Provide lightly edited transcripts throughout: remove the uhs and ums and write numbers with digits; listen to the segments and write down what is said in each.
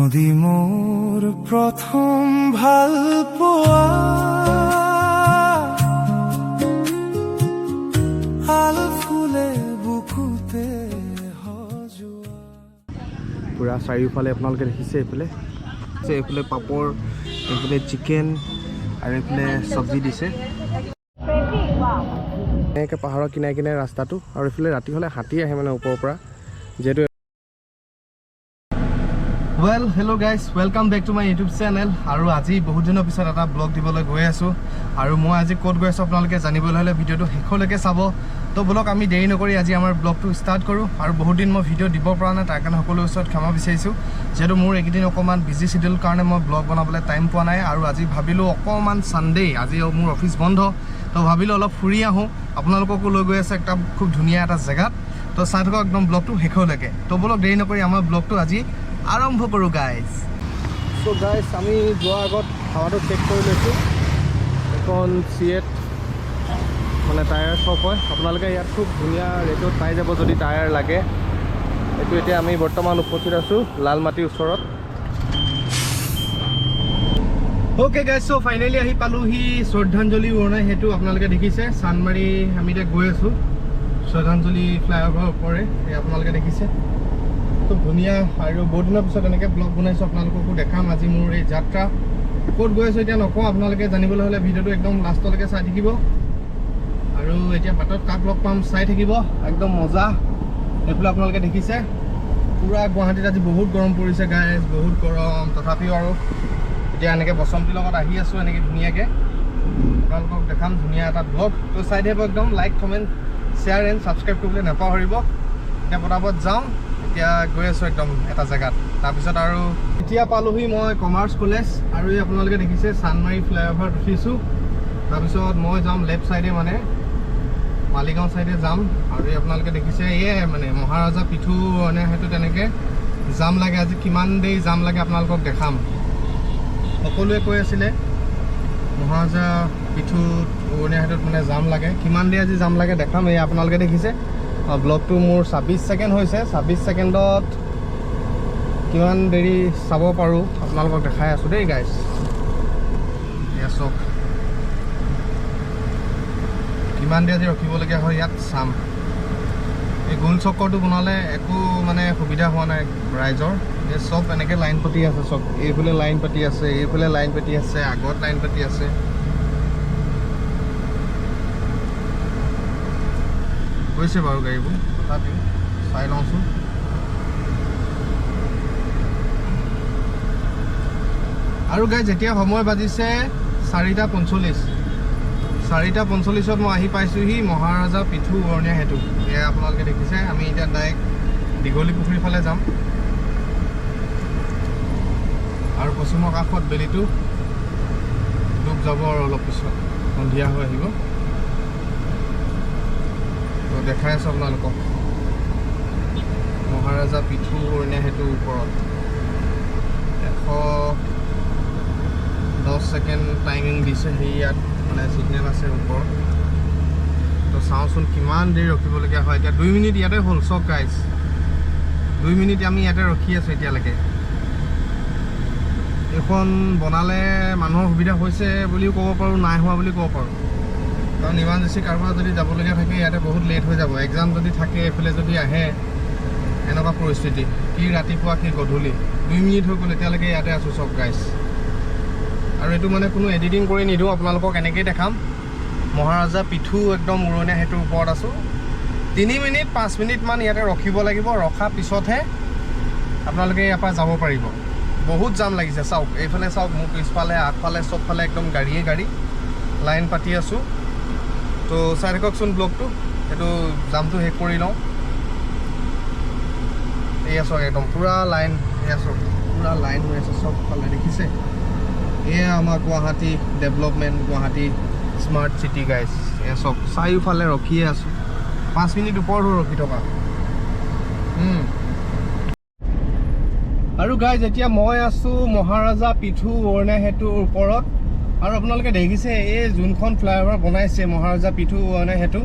নদী মোৰ প্ৰথম ভাল পোৱা, আলফুলে বুকুতে সজোৱা। পূৰা চাৰিওফালে আপোনালোকে দেখিছে, এইফালে আছে, এইফালে পাপৰ, এইফালে চিকেন আৰু এইফালে চব্জি দিছে। এনেকৈ পাহাৰৰ কিনাৰে কিনাৰে ৰাস্তাটো। আৰু এইফালে ৰাতি হ'লে হাতী আহে মানে ওপৰৰ পৰা যিহেতু। Well, hello guys, welcome back to my YouTube channel. আৰু আজি বহুত দিনৰ পিছত এটা ব্লগ দিবলৈ গৈ আছোঁ। আৰু মই আজি ক'ত গৈ আছোঁ আপোনালোকে জানিবলৈ হ'লে ভিডিঅ'টো শেষলৈকে চাব। তো ব'লক, আমি দেৰি নকৰি আজি আমাৰ ব্লগটো ষ্টাৰ্ট কৰোঁ। আৰু বহুত দিন মই ভিডিঅ' দিব পৰা নাই, তাৰ কাৰণে সকলোৰে ওচৰত ক্ষমা বিচাৰিছোঁ, যিহেতু মোৰ এইকেইদিন অকণমান বিজি চিডিউল কাৰণে মই ব্লগ বনাবলৈ টাইম পোৱা নাই। আৰু আজি ভাবিলোঁ অকণমান ছানডে, আজি মোৰ অফিচ বন্ধ, তো ভাবিলোঁ অলপ ফুৰি আহোঁ। আপোনালোককো লৈ গৈ আছে একটা খুব ধুনীয়া এটা জেগাত। তো চাই থাকক একদম ব্লগটো শেষলৈকে। তো ব'লক, দেৰি নকৰি আমাৰ ব্লগটো আজি আৰম্ভ কৰোঁ গাইজ। চ' গাইজ, আমি যোৱাৰ আগত হাৱাটো চেক কৰি লৈছোঁ। এখন চিয়েট মানে টায়াৰ শ্বপ হয়। আপোনালোকে ইয়াত খুব ধুনীয়া ৰেটত পাই যাব যদি টায়াৰ লাগে। এইটো এতিয়া আমি বৰ্তমান উপস্থিত আছোঁ লালমাটিৰ ওচৰত। অ'কে গাইজ, চ' ফাইনেলি আহি পালোহি শ্ৰদ্ধাঞ্জলি উৰণীয়া সেতু। আপোনালোকে দেখিছে, চানমাৰি আমি এতিয়া গৈ আছোঁ শ্ৰদ্ধাঞ্জলি ফ্লাইঅভাৰৰ ওপৰে। এই আপোনালোকে দেখিছে, খুব ধুনীয়া। আৰু বহুত দিনৰ পিছত এনেকৈ ব্লগ বনাইছোঁ, আপোনালোককো দেখাম আজি মোৰ এই যাত্ৰা। ক'ত গৈ আছোঁ এতিয়া নকওঁ, আপোনালোকে জানিবলৈ হ'লে ভিডিঅ'টো একদম লাষ্টলৈকে চাই থাকিব। আৰু এতিয়া বাটত কাক লগ পাম চাই থাকিব, একদম মজা। এইফালে আপোনালোকে দেখিছে, পূৰা গুৱাহাটীত আজি বহুত গৰম পৰিছে গাইজ, বহুত গৰম। তথাপিও আৰু এতিয়া এনেকৈ বসন্তীৰ লগত আহি আছোঁ এনেকৈ ধুনীয়াকৈ। আপোনালোকক দেখাম ধুনীয়া এটা ব্লগ। তো চাই থাকিব একদম, like, comment, share and subscribe কৰিবলৈ নাপাহৰিব। এতিয়া পটাপট যাওঁ, এতিয়া গৈ আছোঁ একদম এটা জেগাত। তাৰপিছত আৰু এতিয়া পালোহি মই কমাৰ্চ কলেজ। আৰু এই আপোনালোকে দেখিছে, চানমাৰি ফ্লাইঅভাৰত উঠিছোঁ। তাৰপিছত মই যাম লেফ্ট ছাইডে, মানে মালিগাঁও ছাইডে যাম। আৰু এই আপোনালোকে দেখিছে, এয়ে মানে মহাৰাজা পৃথু, মানে সেইটো তেনেকৈ জাম লাগে। আজি কিমান দেৰি জাম লাগে আপোনালোকক দেখাম। সকলোৱে কৈ আছিলে মহাৰাজা পৃথুত উৰণীয়া সেতুত মানে জাম লাগে। কিমান দেৰি আজি জাম লাগে দেখাম। এই আপোনালোকে দেখিছে, ব্লগটো মোৰ 26 ছেকেণ্ড হৈছে। 26 ছেকেণ্ডত কিমান দেৰি চাব পাৰোঁ আপোনালোকক দেখাই আছোঁ দেই গাইজ। এয়া চাওক, কিমান দেৰি আজি ৰখিবলগীয়া হয় ইয়াত চাম। এই গোল চক্কৰটো বনালে একো মানে সুবিধা হোৱা নাই ৰাইজৰ। এই চব এনেকৈ লাইন পাতি আছে চব। এইফালে লাইন পাতি আছে, এইফালে লাইন পাতি আছে, আগত লাইন পাতি আছে। গৈছে বাৰু গাড়ীবোৰ, তথাপিও চাই লওঁচোন। আৰু গাইজ, যেতিয়া সময় বাজিছে 4টা 45, 4টা 45ত মই আহি পাইছোঁহি মহাৰাজা পৃথু উৰণীয়া সেতু। এয়া আপোনালোকে দেখিছে, আমি এতিয়া ডাইৰেক্ট দীঘলী পুখুৰীৰ ফালে যাম। আৰু পশ্চিমৰ কাষত বেলিটো ডুব যাব আৰু অলপ পিছত সন্ধিয়া হৈ আহিব। তো দেখাই আছোঁ আপোনালোকক মহাৰাজা পৃথু উৰণীয়া সেতুৰ ওপৰত 110 ছেকেণ্ড টাইমিং দিছে। সেই ইয়াত মানে ছিগনেল আছে ওপৰত। তো চাওঁচোন কিমান দেৰি ৰখিবলগীয়া হয়। এতিয়া 2 মিনিট ইয়াতে হ'ল। চাওক গাইজ, 2 মিনিট আমি ইয়াতে ৰখি আছোঁ এতিয়ালৈকে। এইখন বনালে মানুহৰ সুবিধা হৈছে বুলিও ক'ব পাৰোঁ, নাই হোৱা বুলি ক'ব পাৰোঁ। কাৰণ ইমাৰ্জেঞ্চি কাৰোবাৰ যদি যাবলগীয়া থাকে, ইয়াতে বহুত লেট হৈ যাব। এক্সাম যদি থাকে, এইফালে যদি আহে, এনেকুৱা পৰিস্থিতি, কি ৰাতিপুৱা কি গধূলি। 2 মিনিট হৈ গ'ল, এতিয়ালৈকে ইয়াতে আছোঁ। চাওক গাইজ, আৰু এইটো মানে কোনো এডিটিং কৰি নিদিওঁ, আপোনালোকক এনেকেই দেখাম। মহাৰাজা পৃথু একদম উৰণীয়া সেতুৰ ওপৰত আছোঁ। 3 মিনিট 5 মিনিটমান ইয়াতে ৰখিব লাগিব। ৰখাৰ পিছতহে আপোনালোকে ইয়াৰ পৰা যাব পাৰিব। বহুত জাম লাগিছে। চাওক, এইফালে চাওক, মোৰ পিছফালে, আগফালে, চবফালে একদম গাড়ীয়ে গাড়ী, লাইন পাতি আছোঁ। তো চাই থাককচোন ব্লগটো। এইটো জামটো শেষ কৰি লওঁ। এয়া চাওক, একদম পূৰা লাইন। এয়া চাওক, পূৰা লাইন হৈ আছে চবফালে, দেখিছে? এয়া আমাৰ Guwahati development, Guwahati smart city guys. এয়া চাওক, চাৰিওফালে ৰখিয়ে আছোঁ। 5 মিনিট ওপৰত হ'ল ৰখি থকা। আৰু গাইজ, এতিয়া মই আছোঁ মহাৰাজা পৃথু উৰণীয়া সেতুৰ ওপৰত। আৰু আপোনালোকে দেখিছে, এই যোনখন ফ্লাইঅভাৰ বনাইছে মহাৰাজা পৃথু উৰণীয়া সেতু,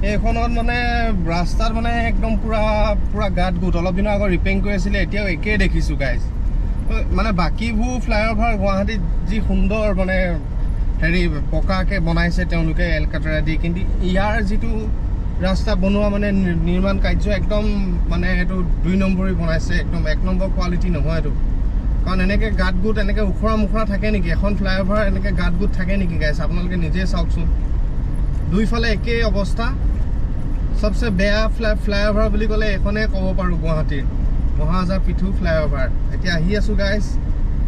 এইখনত মানে ৰাস্তাত মানে একদম পূৰা পূৰা গাঁত গোট। অলপ দিনৰ আগত ৰিপেয়াৰিং কৰি আছিলে, এতিয়াও একেই দেখিছোঁ গাইজ। মানে বাকীবোৰ ফ্লাইঅভাৰ গুৱাহাটীত যি সুন্দৰ মানে হেৰি পকাকৈ বনাইছে তেওঁলোকে এলকাটৰা দি, কিন্তু ইয়াৰ যিটো ৰাস্তা বনোৱা মানে নিৰ্মাণ কাৰ্য একদম মানে এইটো 2 নম্বৰী বনাইছে, একদম 1 নম্বৰ কোৱালিটি নহয় এইটো। কাৰণ এনেকৈ গাঁত গোট এনেকৈ ওখৰা মুখৰা থাকে নেকি? এখন ফ্লাইঅভাৰ এনেকৈ গাঁত গোট থাকে নেকি গাইছ? আপোনালোকে নিজে চাওকচোন, দুইফালে একেই অৱস্থা। চবচে বেয়া ফ্লাইঅভাৰ বুলি ক'লে এইখনে ক'ব পাৰোঁ, গুৱাহাটীৰ মহাৰাজা পৃথু ফ্লাইঅভাৰ। এতিয়া আহি আছোঁ গাইছ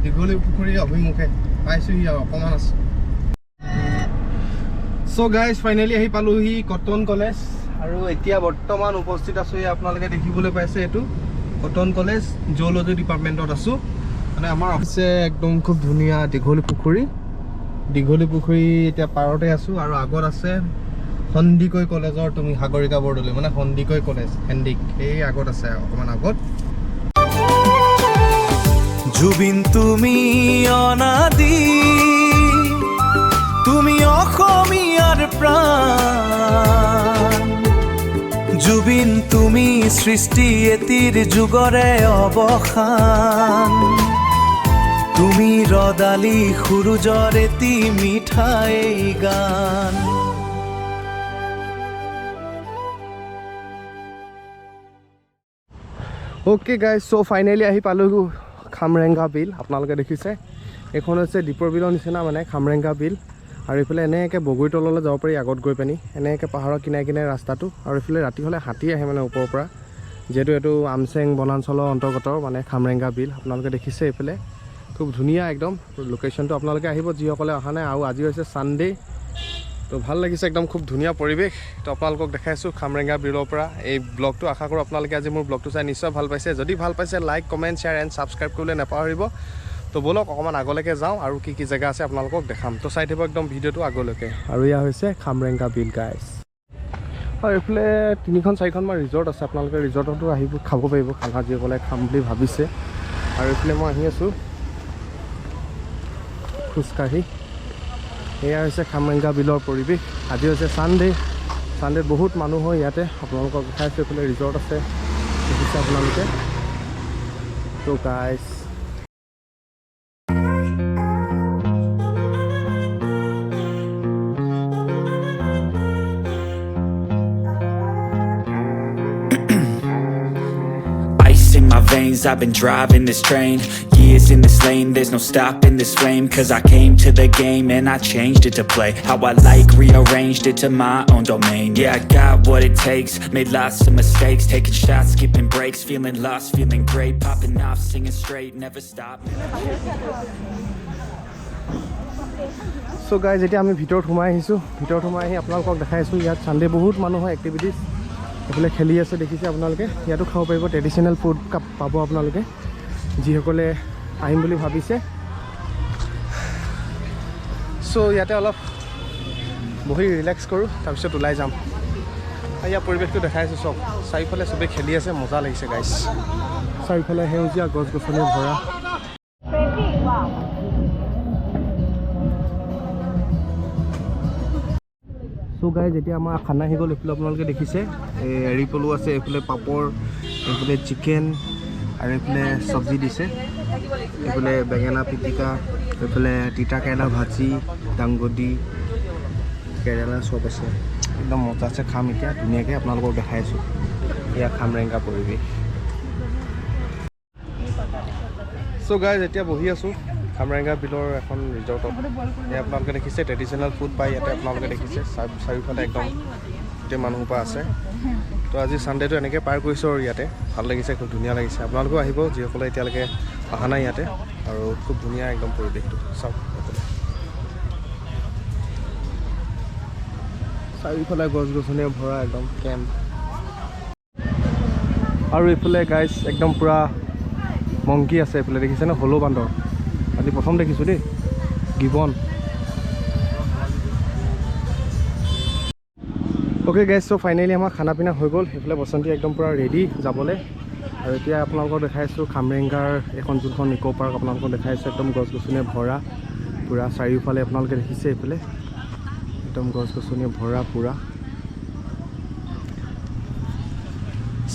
দীঘলী পুখুৰী অভিমুখে, পাইছোহি আৰু অকণমান আছে। চ' গাইজ, ফাইনেলি আহি পালোহি কটন কলেজ আৰু এতিয়া বৰ্তমান উপস্থিত আছোঁ। আপোনালোকে দেখিবলৈ পাইছে, এইটো কটন কলেজ, জুঅ'লজি ডিপাৰ্টমেণ্টত আছোঁ। মানে আমাৰ অফিচে একদম খুব ধুনীয়া দীঘলী পুখুৰী। দীঘলী পুখুৰী এতিয়া পাৰতে আছোঁ আৰু আগত আছে সন্দিকৈ কলেজৰ, তুমি সাগৰিকা বৰদলৈ, মানে সন্দিকৈ কলেজ, হেণ্ডিক, এই আগত আছে, অকণমান আগত। জুবিন, তুমি অনাদি, তুমি অসমীয়াৰ প্ৰাণ। জুবিন, তুমি সৃষ্টি এটিৰ যুগৰে অৱসান। তুমি ৰদালি সূৰুযৰ এটি মিঠাই গান। অ'কে গাইজ, চ' ফাইনেলি আহি পালোঁ খামৰেংগা বিল। আপোনালোকে দেখিছে, এইখন হৈছে দীপৰ বিলৰ নিচিনা, মানে খামৰেংগা বিল। আৰু এইফালে এনেকৈ বগৰী তললৈ যাব পাৰি আগত গৈ পানি, এনেকৈ পাহাৰৰ কিনাৰে কিনাৰে ৰাস্তাটো। আৰু এইফালে ৰাতি হ'লে হাতী আহে মানে ওপৰৰ পৰা, যিহেতু এইটো আমচেং বনাঞ্চলৰ অন্তৰ্গত মানে খামৰেংগা বিল। আপোনালোকে দেখিছে, এইফালে খুব ধুনীয়া একদম লোকেশ্যনটো। আপোনালোকে আহিব যিসকলে অহা নাই। আৰু আজি হৈছে ছানডে, তো ভাল লাগিছে, একদম খুব ধুনীয়া পৰিৱেশ। তো আপোনালোকক দেখাইছোঁ খামৰেংগা বিলৰ পৰা এই ব্লগটো। আশা কৰোঁ আপোনালোকে আজি মোৰ ব্লগটো চাই নিশ্চয় ভাল পাইছে। যদি ভাল পাইছে, like, comment, share and subscribe কৰিবলৈ নাপাহৰিব। তো ব'লক, অকণমান আগলৈকে যাওঁ আৰু কি কি জেগা আছে আপোনালোকক দেখাম। তো চাই থাকিব একদম ভিডিঅ'টো আগলৈকে। আৰু এয়া হৈছে খামৰেংগা বিল গাইছ। আৰু এইফালে তিনিখন চাৰিখনমান ৰিজৰ্ট আছে, আপোনালোকে ৰিজৰ্টতো আহিব, খাব পাৰিব খানা, যিসকলে খাম বুলি ভাবিছে। আৰু এইফালে মই আহি আছোঁ খোজকাঢ়ি। এয়া হৈছে খামৰেংগা বিলৰ পৰিৱেশ। আজি হৈছে ছানডে। ছানডেত বহুত মানুহ হয় ইয়াতে। আপোনালোকক দেখাইছোঁ, এইফালে ৰিজৰ্ট আছে, দেখিছে আপোনালোকে। তো গাইছ। Ice in my veins, I've been driving this train. Years in this lane, there's no stopping this flame. 'Cause I came to the game and I changed it to play how I like, rearranged it to my own domain. Yeah, I got what it takes, made lots of mistakes, taking shots, skipping breaks, feeling lost, feeling great, popping off, singing straight, never stop. So' guys, এতিয়া আমি ভিতৰত সোমাই আহিছোঁ। ভিতৰত সোমাই আহি আপোনালোকক দেখাইছোঁ, ইয়াত ছানডে বহুত মানুহ হয়, এক্টিভিটিছ এইফালে খেলি আছে, দেখিছে আপোনালোকে। ইয়াতো খাব পাৰিব, ট্ৰেডিশ্যনেল ফুড কাপ পাব আপোনালোকে, যিসকলে আহিম বুলি ভাবিছে। চ' ইয়াতে অলপ বহি ৰিলেক্স কৰোঁ, তাৰপিছত ওলাই যাম। আৰু ইয়াৰ পৰিৱেশটো দেখাইছোঁ চব, চাৰিওফালে চবেই খেলি আছে, মজা লাগিছে গাইজ। চাৰিওফালে সেউজীয়া গছ গছনিৰে ভৰা। Crazy, wow. চ' গাইজ, এতিয়া আমাৰ খানা আহি গ'ল। এইফালে আপোনালোকে দেখিছে, এই এৰী পলু আছে, এইফালে পাপৰ, এইফালে চিকেন আৰু এইফালে চব্জি দিছে, এইফালে বেঙেনা পিটিকা, এইফালে তিতা কেৰেলা ভাজি, দাংবডি, কেৰেলা চব আছে। একদম মজা আছে। খাম এতিয়া ধুনীয়াকৈ, আপোনালোকক দেখাই আছোঁ। এয়া খামৰেংগা পৰিৱেশ। চ' গাইজ, এতিয়া বহি আছোঁ খামৰেংগা বিলৰ এখন ৰিজৰ্টত। এয়া আপোনালোকে দেখিছে, ট্ৰেডিশ্যনেল ফুড পায় ইয়াতে। আপোনালোকে দেখিছে, চাৰিওফালে একদম গোটেই মানুহসোপা আছে। তো আজি ছানডেটো এনেকৈ পাৰ কৰিছোঁ আৰু ইয়াতে ভাল লাগিছে, খুব ধুনীয়া লাগিছে। আপোনালোকেও আহিব যিসকলে এতিয়ালৈকে অহা নাই ইয়াতে। আৰু খুব ধুনীয়া একদম পৰিৱেশটো, চাওক এইফালে। চাৰিওফালে গছ গছনিৰে ভৰা একদম কেম্প। আৰু এইফালে গাইজ, একদম পূৰা মংকি আছে এইফালে, দেখিছেনে? হলৌ বান্দৰ আজি প্ৰথম দেখিছোঁ দেই, গিবন। অ'কে গাইজ, চ' ফাইনেলি আমাৰ খানা পিনা হৈ গ'ল। সেইফালে বসন্তী একদম পূৰা ৰেডি যাবলৈ। আৰু এতিয়া আপোনালোকক দেখাইছোঁ খামৰেংগাৰ এখন যোনখন ইক' পাৰ্ক, আপোনালোকক দেখাইছোঁ। একদম গছ গছনিৰে ভৰা পূৰা চাৰিওফালে, আপোনালোকে দেখিছে, এইফালে একদম গছ গছনিৰে ভৰা পূৰা।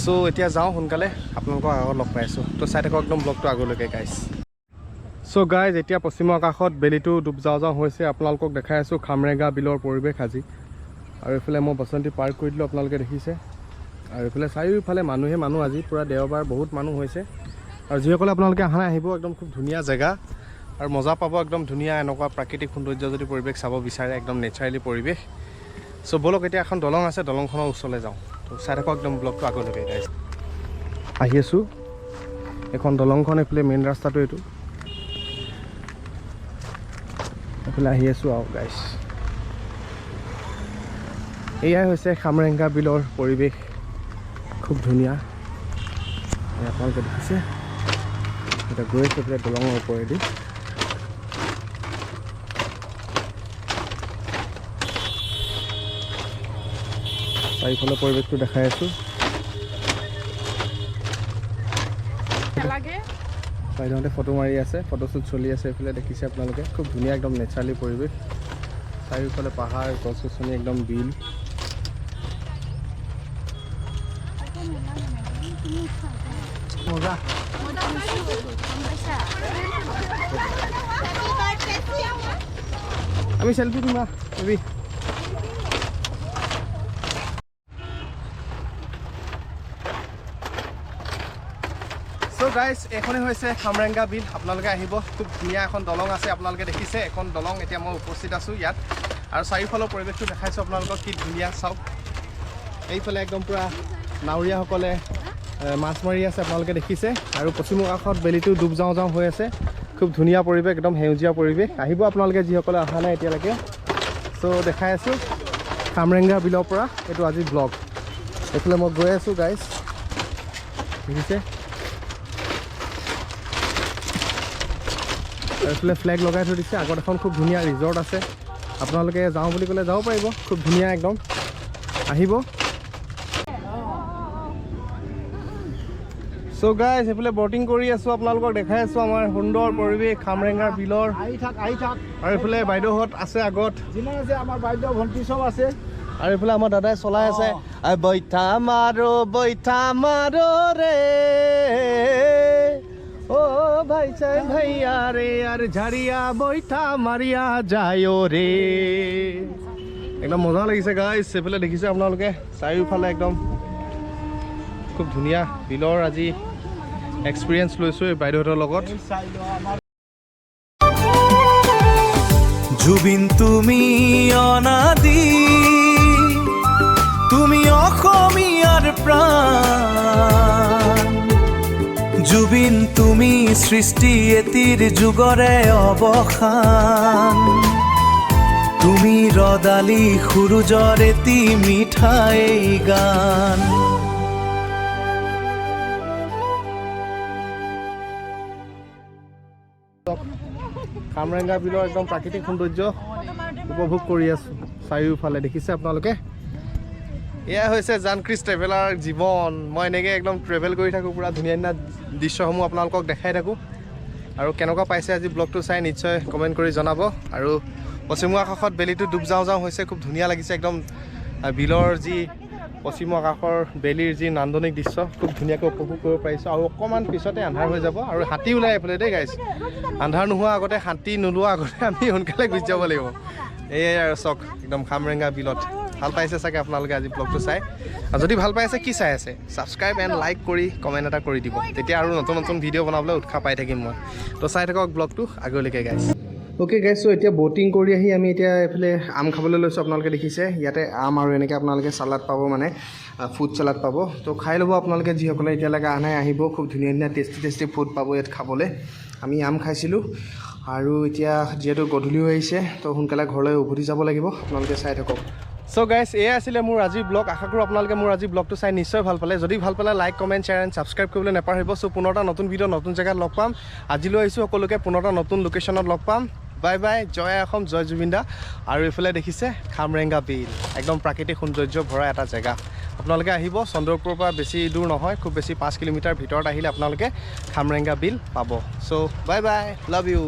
চ' এতিয়া যাওঁ সোনকালে, আপোনালোকক আগত লগ পাই আছোঁ। তো চাই থাকক একদম ব্লগটো আগলৈকে গাইজ। চ' গাইজ, এতিয়া পশ্চিমৰ আকাশত বেলিটো ডুব যাওঁ যাওঁ হৈছে। আপোনালোকক দেখাই আছোঁ খামৰেঙা বিলৰ পৰিৱেশ আজি। আৰু এইফালে মই বসন্তী পাৰ্ক কৰি দিলোঁ, আপোনালোকে দেখিছে। আৰু এইফালে চাৰিওফালে মানুহে মানুহ। আজি পূৰা দেওবাৰ, বহুত মানুহ হৈছে। আৰু যিসকলে আপোনালোকে অহা নাই, আহিব। একদম খুব ধুনীয়া জেগা আৰু মজা পাব। একদম ধুনীয়া এনেকুৱা প্ৰাকৃতিক সৌন্দৰ্য যদি পৰিৱেশ চাব বিচাৰে, একদম নেচাৰেলি পৰিৱেশ। চ' ব'লক, এতিয়া এখন দলং আছে, দলংখনৰ ওচৰলৈ যাওঁ। তো চাই থাকক একদম ব্লগটো আগলৈকে গাইজ। আহি আছোঁ। এখন দলংখন, এইফালে মেইন ৰাস্তাটো এইটো। এইফালে আহি আছোঁ আৰু গাইজ, এয়াই হৈছে খামৰেংগা বিলৰ পৰিৱেশ। খুব ধুনীয়া। এই আপোনালোকে দেখিছে, এতিয়া গৈ আছোঁ এইফালে দলঙৰ ওপৰেদি। চাৰিওফালৰ পৰিৱেশটো দেখাই আছোঁ। লাগে। বাইদেউহঁতে ফটো মাৰি আছে, ফটোশ্বুট চলি আছে এইফালে, দেখিছে আপোনালোকে। খুব ধুনীয়া, একদম নেচাৰেলি পৰিৱেশ। চাৰিওফালে পাহাৰ, গছ গছনি, একদম বিল। মজা। আমি চেলফি দিম বেবি। চ' গাইজ, এইখনেই হৈছে খামৰেংগা বিল। আপোনালোকে আহিব। খুব ধুনীয়া এখন দলং আছে, আপোনালোকে দেখিছে এখন দলং। এতিয়া মই উপস্থিত আছোঁ ইয়াত আৰু চাৰিওফালৰ পৰিৱেশটো দেখাইছোঁ আপোনালোকক, কি ধুনীয়া চাওক। এইফালে একদম পূৰা নাৱৰীয়াসকলে মাছ মাৰি আছে, আপোনালোকে দেখিছে। আৰু পশ্চিম আকাশত বেলিটো ডুব যাওঁ যাওঁ হৈ আছে। খুব ধুনীয়া পৰিৱেশ, একদম সেউজীয়া পৰিৱেশ। আহিব আপোনালোকে, যিসকলে অহা নাই এতিয়ালৈকে। চ' দেখাই আছোঁ খামৰেংগা বিলৰ পৰা এইটো আজি ব্লগ। এইফালে মই গৈ আছোঁ গাইজ, দেখিছে। আৰু এইফালে ফ্লেগ লগাই থৈ দিছে। আগত এখন খুব ধুনীয়া ৰিজৰ্ট আছে। আপোনালোকে যাওঁ বুলি ক'লে যাব পাৰিব। খুব ধুনীয়া একদম, আহিব। চ' গাইজ, সেইফালে বটিং কৰি আছোঁ, আপোনালোকক দেখাই আছোঁ আমাৰ সুন্দৰ পৰিৱেশ খামৰেঙাৰ বিলৰ। আহি থাক, আহি থাক। আৰু এইফালে বাইদেউহঁত আছে আগত। যিমান আছে, আমাৰ বাইদেউ ভণ্টি চব আছে। আৰু এইফালে আমাৰ দাদাই চলাই আছে। বৈঠা মাৰো, বৈঠা মাৰো ৰে, ও ভাই চাই ভাইয়া ৰে, আৰু ঝাৰিয়া বৈঠা মাৰিয়া যায় ৰে। একদম মজা লাগিছে গাইজ। সেইফালে দেখিছে আপোনালোকে, চাৰিওফালে একদম খুব ধুনীয়া বিলৰ। আজি এক্সপিৰিয়েঞ্চ লৈছোঁ এই বাইদেউহঁতৰ লগত। জুবিন, তুমি অনাদি, তুমি অসমীয়াৰ প্ৰাণ। জুবিন, তুমি সৃষ্টি এটিৰ যুগৰে অৱসান। তুমি ৰদালি সূৰুযৰ এটি মিঠাই গান। খামৰেংগা বিলৰ একদম প্ৰাকৃতিক সৌন্দৰ্য উপভোগ কৰি আছোঁ চাৰিওফালে, দেখিছে আপোনালোকে। এয়া হৈছে জানক্ৰিজ ট্ৰেভেলাৰ জীৱন। মই এনেকৈ একদম ট্ৰেভেল কৰি থাকোঁ, পূৰা ধুনীয়া ধুনীয়া দৃশ্যসমূহ আপোনালোকক দেখাই থাকোঁ। আৰু কেনেকুৱা পাইছে আজি ব্লগটো চাই, নিশ্চয় কমেণ্ট কৰি জনাব। আৰু পশ্চিমৰ আকাশত বেলিটো ডুব যাওঁ যাওঁ হৈছে। খুব ধুনীয়া লাগিছে একদম। বিলৰ যি পশ্চিমৰ আকাশৰ বেলিৰ যি নান্দনিক দৃশ্য, খুব ধুনীয়াকৈ উপভোগ কৰিব পাৰিছোঁ। আৰু অকণমান পিছতে আন্ধাৰ হৈ যাব আৰু হাতী ওলাই এইফালে দেই গাইছ। আন্ধাৰ নোহোৱা আগতে, হাতী নোলোৱা আগতে আমি সোনকালে গুচি যাব লাগিব। এয়াই আৰু চাওক, একদম খামৰেঙা বিলত। ভাল পাইছে চাগে আপোনালোকে আজি ব্লগটো চাই। আৰু যদি ভাল পাইছে, কি চাই আছে? ছাবস্ক্ৰাইব এণ্ড লাইক কৰি কমেণ্ট এটা কৰি দিব। তেতিয়া আৰু নতুন নতুন ভিডিঅ' বনাবলৈ উৎসাহ পাই থাকিম মই। তো চাই থাকক ব্লগটো আগলৈকে গাইছ। অ'কে গাইছ, চ' এতিয়া ব'টিং কৰি আহি আমি এতিয়া এইফালে আম খাবলৈ লৈছোঁ। আপোনালোকে দেখিছে, ইয়াতে আম আৰু এনেকৈ আপোনালোকে চালাড পাব, মানে ফুড চালাড পাব। তো খাই ল'ব আপোনালোকে, যিসকলে এতিয়ালৈকে অহা নাই, আহিব। খুব ধুনীয়া ধুনীয়া টেষ্টি টেষ্টি ফুড পাব ইয়াত খাবলৈ। আমি আম খাইছিলোঁ আৰু এতিয়া যিহেতু গধূলি হৈ আহিছে, তো সোনকালে ঘৰলৈ উভতি যাব লাগিব। আপোনালোকে চাই থাকক। চ' গাইছ, এয়াই আছিলে মোৰ আজিৰ ব্লগ। আশা কৰোঁ আপোনালোকে মোৰ আজিৰ ব্লগটো চাই নিশ্চয় ভাল পালে। যদি ভাল পালে, like, comment, share and subscribe কৰিবলৈ নাপাহৰিব। চ' পুনৰ এটা নতুন ভিডিঅ', নতুন জেগাত লগ পাম। আজিলৈ আহিছোঁ সকলোকে, পুনৰ এটা নতুন লোকেশ্যনত লগ পাম। বাই বাই, জয় অসম, জয় জুবিন দা। আৰু এইফালে দেখিছে খামৰেংগা বিল, একদম প্ৰাকৃতিক সৌন্দৰ্য ভৰা এটা জেগা। আপোনালোকে আহিব। চন্দ্ৰপুৰৰ পৰা বেছি দূৰ নহয়, খুব বেছি 5 কিলোমিটাৰ ভিতৰত আহিলে আপোনালোকে খামৰেংগা বিল পাব। So bye bye, love you.